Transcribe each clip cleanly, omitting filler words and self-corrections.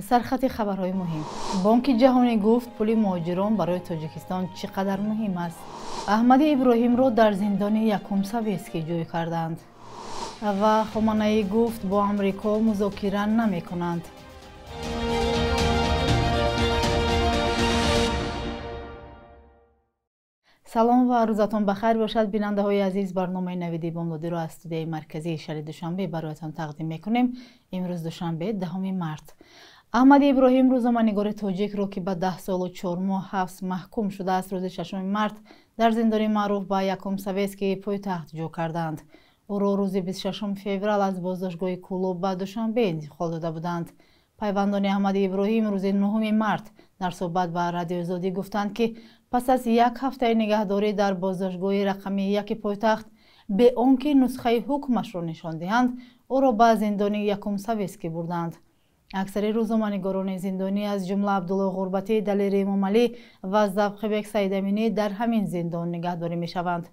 Сархати хабарҳои муҳим. Бонки ҷаҳонӣ гуфт, пули муҳоҷирон барои Тоҷикистон чӣ қадар муҳим аст. Аҳмади Иброҳимро дар зиндони якум Советский ҷой карданд. Ва Хоманаӣ гуфт, бо Амрико музокира намекунанд. Салом ва рӯзатон ба хайр бошад, бинандаҳои азиз. Барномаи Навиди Бомдодиро аз студияи марказии шаҳри Душанбе бароятон тақдим мекунем. Имрӯз душанбе, 10 март. Аҳмади Иброҳим, рӯзноманигори тоҷикро, ки ба 10 солу 4 моҳ ҳабс маҳкум шудааст, рӯзи 6 март дар зиндони маъруф ба якум Советский пойтахт ҷо карданд. Ӯро рӯзи 26 феврал аз боздоштгоҳи Кӯлоб ба Душанбе интиқол дода буданд. Пайвандони Аҳмади Иброҳим рӯзи 9 март дар суҳбат ба Радиои Озодӣ гуфтанд, ки пас аз як ҳафтаи нигаҳдорӣ дар боздоштгоҳи рақами яки пойтахт, бе он ки нусхаи ҳукмашро нишон диҳанд, ӯро ба зиндони якум Советский бурданд. Аксари рӯзноманигорони зиндонӣ, аз ҷумла Абдулло Ғурбатӣ, Далери Эмомалӣ ва Завқибек Саидаминӣ, дар ҳамин зиндон нигаҳдорӣ мешаванд.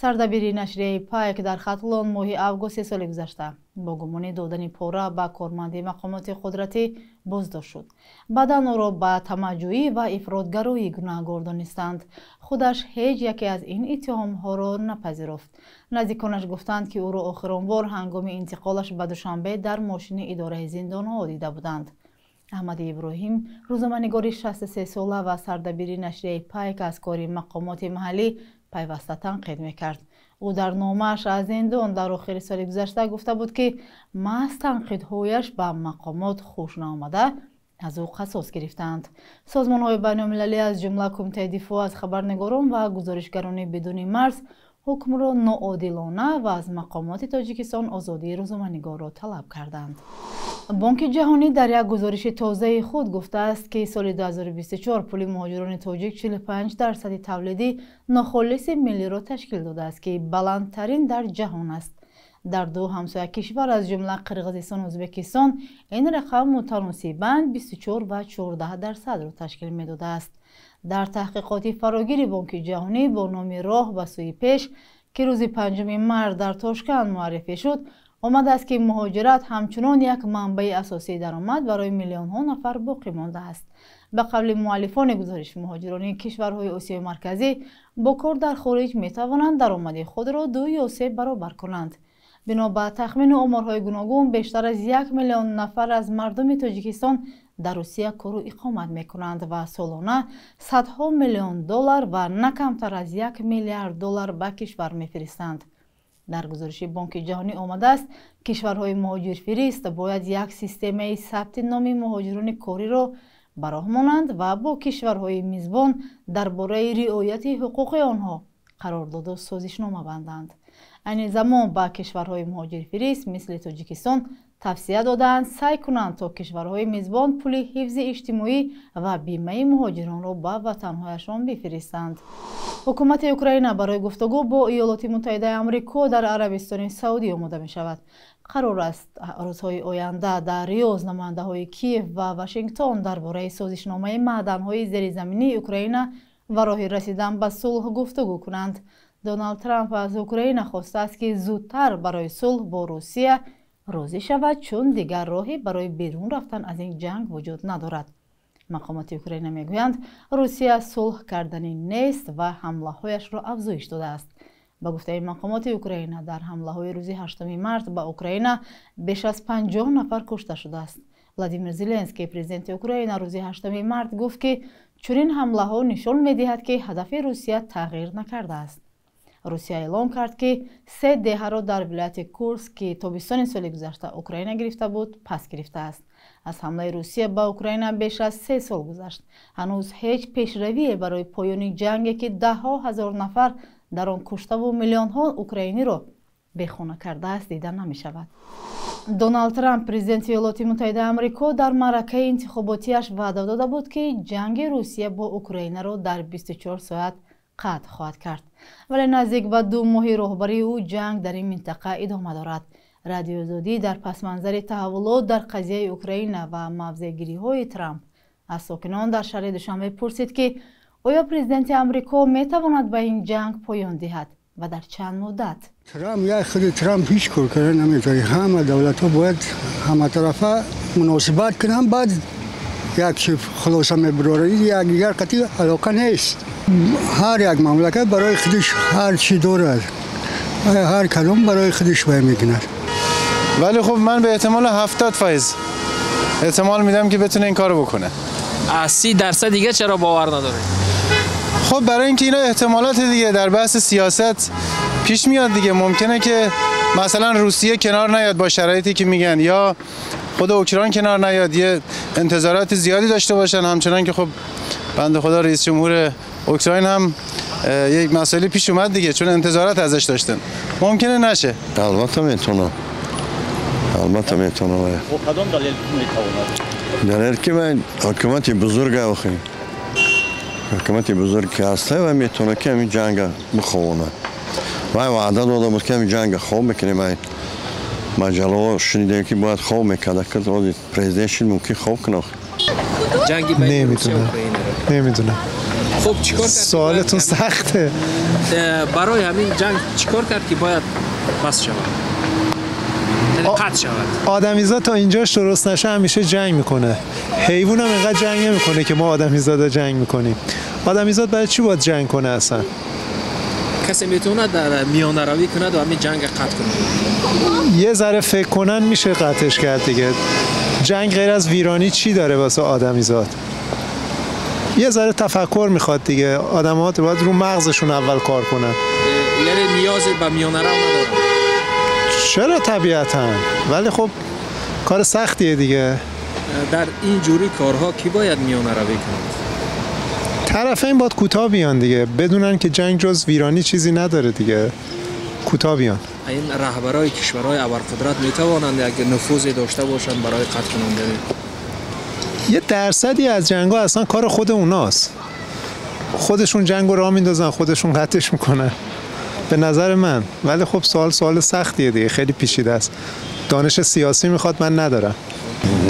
Сардабири нашрияи Пайк дар Хатлон моҳи августи соли гузашта бо гумони додани пора ба корманди мақомоти қудратӣ боздошт шуд. Баъдан ӯро ба тамаъҷӯӣ ва ифротгароӣ гунаҳгор донистанд. Худаш ҳеҷ яке аз ин иттиҳомҳоро напазируфт. Наздиконаш гуфтанд, ки ӯро охирон бор ҳангоми интиқолаш ба Душанбе дар мошини идораи зиндонҳо дида буданд. Аҳмади Иброҳим, рӯзноманигори 63сола ва сардабири нашрияи Пайк, аз кори мақомоти маҳаллӣ пайваста танқид мекард. Ӯ дар номааш аз зиндон дар охири соли гузашта гуфта буд, ки маҳз танқидҳояш ба мақомот хуш наомада, аз ӯ қасос гирифтаанд. Созмонҳои байналмилалӣ, аз ҷумла Кумитаи дифоъ аз хабарнигорон ва гузоришгарони бидуни марз, ҳукмро ноодилона ва аз мақомоти Тоҷикистон озодии рӯзноманигорро талаб карданд. Бонки ҷаҳонӣ дар як гузориши тозаи худ гуфтааст, ки соли 2024 пули муҳоҷирони тоҷик 45% тавлиди нохолиси миллиро ташкил додааст, ки баландтарин дар ҷаҳон аст. Дар ду ҳамсоя кишвар, аз ҷумла Қирғизистону Ӯзбекистон, ин рақам мутаносибан 24 ва 14%-ро ташкил медодааст. Дар таҳқиқоти фарогири Бонки ҷаҳонӣ бо номи «Роҳ ба сӯи пеш», ки рӯзи 5 март дар Тошканд муаррифӣ шуд, омадааст, ки муҳоҷират ҳамчунон як манбаи асосии даромад барои миллионҳо нафар боқӣ мондааст. Ба қавли муаллифони гузориш, муҳоҷирони кишварҳои Осиёи Марказӣ бо кор дар хориҷ метавонанд даромади худро ду ё се баробар кунанд. Бино ба тахмину оморҳои гуногун, бештар аз 1 миллион нафар аз мардуми Тоҷикистон дар Русия кору иқомат мекунанд ва солона садҳо миллион доллар ва на камтар аз 1 миллиард доллар ба кишвар мефиристанд. Дар гузориши Бонки ҷаҳонӣ омадааст, кишварҳои муҳоҷирфирист бояд як системаи сабти номи муҳоҷирони кориро ба роҳ монанд ва бо кишварҳои мизбон дар бораи риояти ҳуқуқи онҳо қарордоду созишнома банданд. Айни замон ба кишварҳои муҳоҷирфирист мисли Тоҷикистон тавсия додаанд, саъй кунанд, то кишварҳои мизбон пули ҳифзи иҷтимоӣ ва бимаи муҳоҷиронро ба ватанҳояшон бифиристанд. Ҳукумати Украина барои гуфтугӯ бо Иёлоти Муттаҳидаи Амрико дар Арабистони Саудӣ омода мешавад. Қарор аст, рӯзҳои оянда дар Риёз намояндаҳои Киев ва Вашингтон дар бораи созишномаи маъданҳои зеризаминии Украина ва роҳи расидан ба сулҳ гуфтугӯ кунанд. Доналд Трамп аз Украина хостааст, ки зудтар барои сулҳ бо Русия розӣ шавад, чун дигар роҳе барои берун рафтан аз ин ҷанг вуҷуд надорад. Мақомоти Украина мегӯянд, Русия сулҳ карданӣ нест ва ҳамлаҳояшро афзоиш додааст. Ба гуфтаи мақомоти Украина, дар ҳамлаҳои рӯзи 8 март ба Украина беш аз 50 нафар кушта шудааст. Владимир Зеленский, президенти Украина, рӯзи 8 март гуфт, ки чунин ҳамлаҳо нишон медиҳад, ки ҳадафи Русия тағйир накардааст. Русия эълон кард, ки се деҳаро дар вилояти Курск, ки тобистони соли гузашта Украина гирифта буд, пас гирифтааст. Аз ҳамлаи Русия ба Украина беш аз 3 сол гузашт. Ҳанӯз ҳеҷ пешравие барои поёни ҷанге, ки даҳҳо ҳазор нафар дар он куштаву миллионҳо украиниро бехона кардааст, дида намешавад. Доналд Трамп, президенти Иёлоти Муттаҳидаи Амрико, дар маъракаи интихоботиаш ваъда дода буд, ки ҷанги Русия бо Украинаро дар 24 соат қатъ хоҳад кард, вале наздик ба 2 моҳи роҳбарии ӯ ҷанг дар ин минтақа идома дорад. Радиои Озодӣ дар пасманзари таҳаввулот дар қазияи Украина ва мавзеъгириҳои Трамп аз сокинон дар шаҳри Душанбе пурсид, ки оё президенти Амрико метавонад ба ин ҷанг поён диҳад ва дар чанд муддат? Трамп, як худи Трамп ҳеҷ кор карда наметавонад. Ҳама давлатҳо бояд ҳаматарафа муносибат кунанд, баъд یک چیز خلاصه میبراره، یک دیگر قطعی علاقه نیست. هر یک مملکت برای خودش هر چی دارد، هر کدوم برای خودش باید میکند. ولی خب من به احتمال 70% احتمال میدم که بتونه این کارو بکنه. از 30% دیگه چرا باور نداره؟ خب برای اینکه اینا احتمالات دیگه در بحث سیاست پیش میاد دیگه. ممکنه که مثلا روسیه کنار نیاد با شرایطی که میگن، یا خود اوکراین کنار نیاد، یه انتظارات زیادی داشته باشن. همچنان که خب بنده خدا رئیس جمهور اوکراین هم یک مسئله پیش اومد دیگه، چون انتظارات ازش داشتن. ممکنه نشه. البته میتونه. البته میتونه. و کدام دلیل میتونه؟ دلیل که من حکومت بزرگ آخه. حکومت بزرگ که هسته و میتونه که همین جنگ بخونه. و وعده داده بود که همین جنگ خوب میکنیم. مجله شنیدیم که باید خوب میکرد که پرزیدنت ممکن خوب کنه. جنگی بین روسیه و اوکراین. نمیدونم. خب چیکار کرد؟ سوالتون سخته. برای همین جنگ چیکار کرد که باید بس شود؟ قطع شود. آدمیزاد تا اینجاش درست نشه همیشه جنگ میکنه. حیوان هم اینقدر جنگ نمیکنه که ما آدمیزادا جنگ میکنیم. آدمیزاد برای چی باید جنگ کنه اصلا؟ کسی میتونه در میانه روی کند و همین جنگ قطع کنه. یه ذره فکر کنن میشه قطعش کرد دیگه. جنگ غیر از ویرانی چی داره واسه آدمیزاد؟ یه ذره تفکر میخواد دیگه. آدم‌ها باید رو مغزشون اول کار کنن. یعنی نیاز به میانه رو نداره. چرا طبیعتاً، ولی خب کار سختیه دیگه. در این جوری کارها کی باید میانه روی کند؟ طرفین باید کوتاه بیان دیگه، بدونن که جنگ جز ویرانی چیزی نداره دیگه. کوتاه بیان. این رهبرای کشورهای ابرقدرت میتوانند یک نفوذ داشته باشند برای قطع کننده. یه درصدی از جنگ‌ها اصلا کار خود اوناست. خودشون جنگ رو راه میندازن، خودشون قطعش میکنن. به نظر من. ولی خب سوال سختیه دیگه، خیلی پیچیده است. دانش سیاسی میخواد، من ندارم.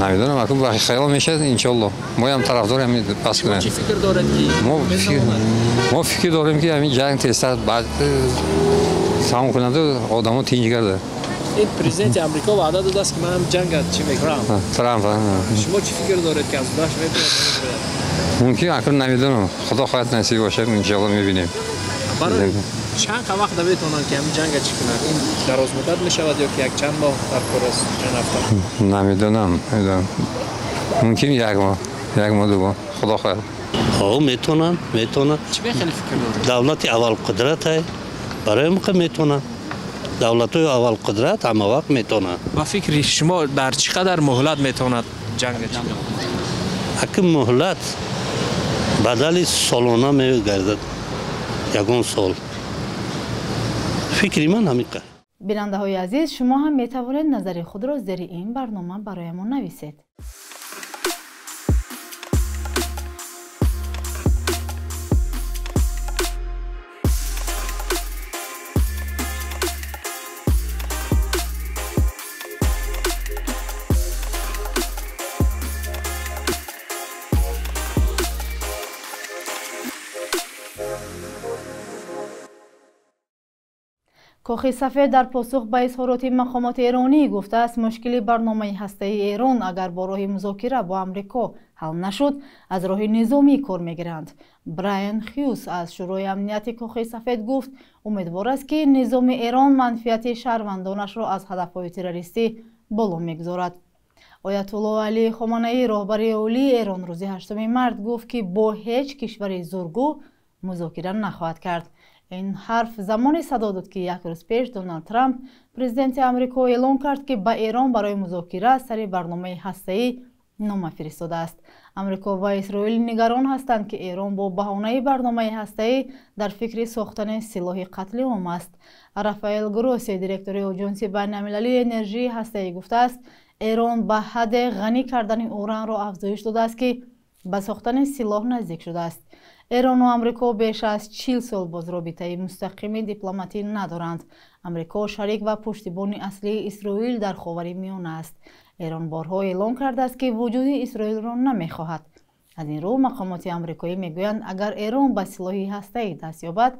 نمیدونم، اكون خیال میشه ان شاء الله. ما هم طرفدار همین پس کنیم. چی فکر دارید که ما فکر داریم که همین جنگ تست بعد تمام کنند آدمو تینج کرده. این پرزیدنت آمریکا وعده داده است که من هم جنگ چی میکنم. ترامپ. شما چی فکر دارید که از داشت میتونه؟ ممکن اکنون نمیدونم. خدا خواهد نصیب باشه ان شاء الله میبینیم. برای چند وقت میتونن که همین جنگ چی کنن؟ این دراز مدت میشود یا که یک چند ماه در کار است، چند هفته؟ نمیدونم. ممکن یک ماه دو ماه. خدا خواهد. ها میتونن. چی خیلی فکر دارید؟ دولت اول قدرت های برای موقع میتونن. دولت های اول قدرت همه وقت میتونن. با فکر شما در چقدر مهلت میتوند جنگ چی کنه؟ اگه مهلت بدل سالانه میگردد. یگان سال. فکری من همین. بیننده های عزیز، شما هم می توانید نظر خود را زیر این برنامه برای ما نویسید. Кохи Сафед дар посух ба изҳороти мақомоти эронӣ гуфтааст, мушкили барномаи ҳастаи Эрон агар бо роҳи музокира бо Амрико ҳал нашуд, аз роҳи низомӣ кор мегиранд. Брайан Хьюз аз Шӯрои амнияти Кохи Сафед гуфт, умедвор аст, ки низоми Эрон манфиати шаҳрвандонашро аз ҳадафҳои террористӣ боло мегузорад. Оятулло Алӣ Хоманаӣ, роҳбари олии Эрон, рӯзи 8 март гуфт, ки бо ҳеҷ кишвари зургӯ музокира нахоҳад кард. Ин ҳарф замоне садо дод, ки як рӯз пеш Доналд Трамп, президенти Амрико, эълон кард, ки ба Эрон барои музокира сари барномаи ҳастаӣ нома фиристодааст. Амрико ва Исроил нигарон ҳастанд, ки Эрон бо баҳонаи барномаи ҳастаӣ дар фикри сохтани силоҳи қатли ом аст. Рафаэл Гросси, директори Оҷонси байналмилалии энержии ҳастаӣ, гуфтааст, Эрон ба ҳадде ғанӣ кардани уранро афзоиш додааст, ки ба сохтани силоҳ наздик шудааст. Эрону Амрико беш аз 40 сол боз робитаи мустақими дипломатӣ надоранд. Амрико шарик ва пуштибони аслии Исроил дар Ховари Миёна аст. Эрон борҳо эълон кардааст, ки вуҷуди Исроилро намехоҳад. Аз ин рӯ мақомоти амрикоӣ мегӯянд, агар Эрон ба силоҳи ҳастаӣ даст ёбад,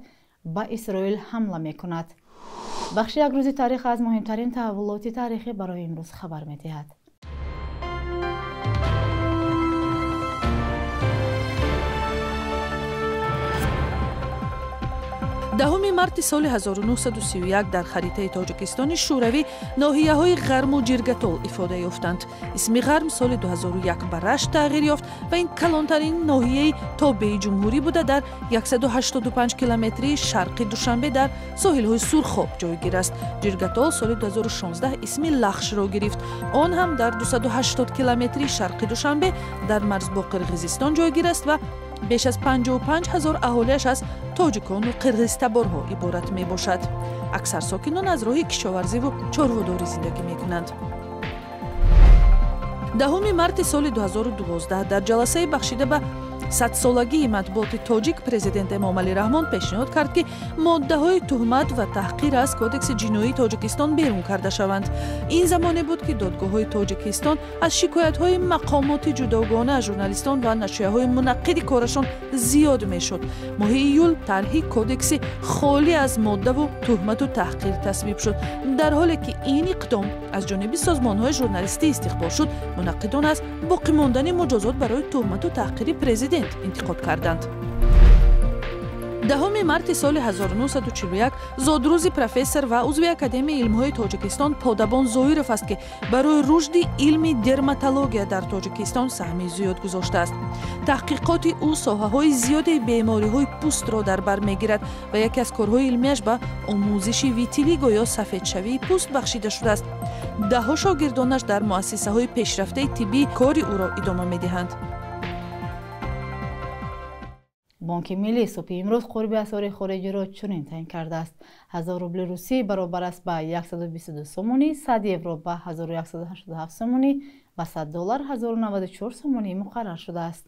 ба Исроил ҳамла мекунад. Бахши як рӯзи таърих аз муҳимтарин таҳаввулоти таърихӣ барои имрӯз хабар медиҳад. 10 марти соли 1931 дар харитаи Тоҷикистони Шӯравӣ ноҳияҳои Ғарму Ҷиргатол ифода ёфтанд. Исми Ғарм соли 2001 ба Рашт тағйир ёфт ва ин калонтарин ноҳияи тобеи ҷумҳурӣ буда дар 185 километрии шарқи Душанбе дар соҳилҳои Сурхоб ҷойгир аст. Ҷиргатол соли 2016 исми Лахшро гирифт. Он ҳам дар 280 километрии шарқи Душанбе дар марз бо Қирғизистон ҷойгир аст ва беш аз 55 ҳазор аҳолиаш аз тоҷикону қирғизтаборҳо иборат мебошад. Аксар сокинон аз роҳи кишоварзиву чорводорӣ зиндагӣ мекунанд. 10 марти соли 2012 дар ҷаласаи бахшида ба садсолагии матбуоти тоҷик президент Эмомалӣ Раҳмон пешниҳод кард, ки моддаҳои туҳмат ва таҳқир аз Кодекси ҷиноии Тоҷикистон берун карда шаванд. Ин замоне буд, ки додгоҳҳои Тоҷикистон аз шикоятҳои мақомоти ҷудогона журналистон ва нашрияҳои мунаққиди корашон зиёд мешуд. Моҳи июл тарҳи кодекси холӣ аз моддаву туҳмату таҳқир тасвиб шуд. Дар ҳоле ки ин иқдом аз ҷониби созмонҳои журналистӣ истиқбол шуд, мунаққидон аз боқӣ мондани муҷозот барои туҳмату таҳқири президент интиқод карданд. 10 марти соли 1941 зодрӯзи профессор ва узви Академияи илмҳои Тоҷикистон Подабон Зоиров аст, ки барои рушди илми дерматология дар Тоҷикистон саҳми зиёд гузоштааст. Таҳқиқоти ӯ соҳаҳои зиёди бемориҳои пӯстро дар бар мегирад ва яке аз корҳои илмиаш ба омӯзиши витилиго ё сафедшавии пӯст бахшида шудааст. Даҳҳо шогирдонаш дар муассисаҳои пешрафтаи тиббӣ кори ӯро идома медиҳанд. Бонки Миллӣ субҳи имрӯз қурби асъори хориҷиро чунин таъин кардааст. 1000 рубли русӣ баробар аст ба 122 сомонӣ, 100 евро ба 1187 сомонӣ ва 100 доллар 1094 сомонӣ муқаррар шудааст.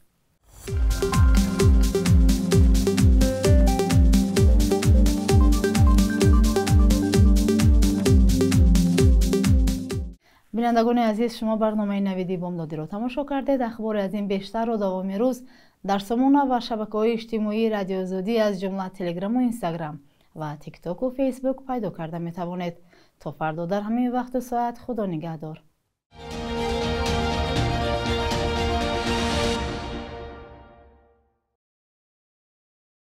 Бинандагони азиз, шумо барномаи Навиди Бомдодиро тамошо кардед. Ахбори аз ин бештарро давоми рӯз дар сомона ва шабакаҳои иҷтимоии Радиои Озодӣ аз ҷумла Телеграму Инстаграм ва Тиктоку Фейсбук пайдо карда метавонед. То фардо дар ҳамин вақту соат Худо нигаҳдор.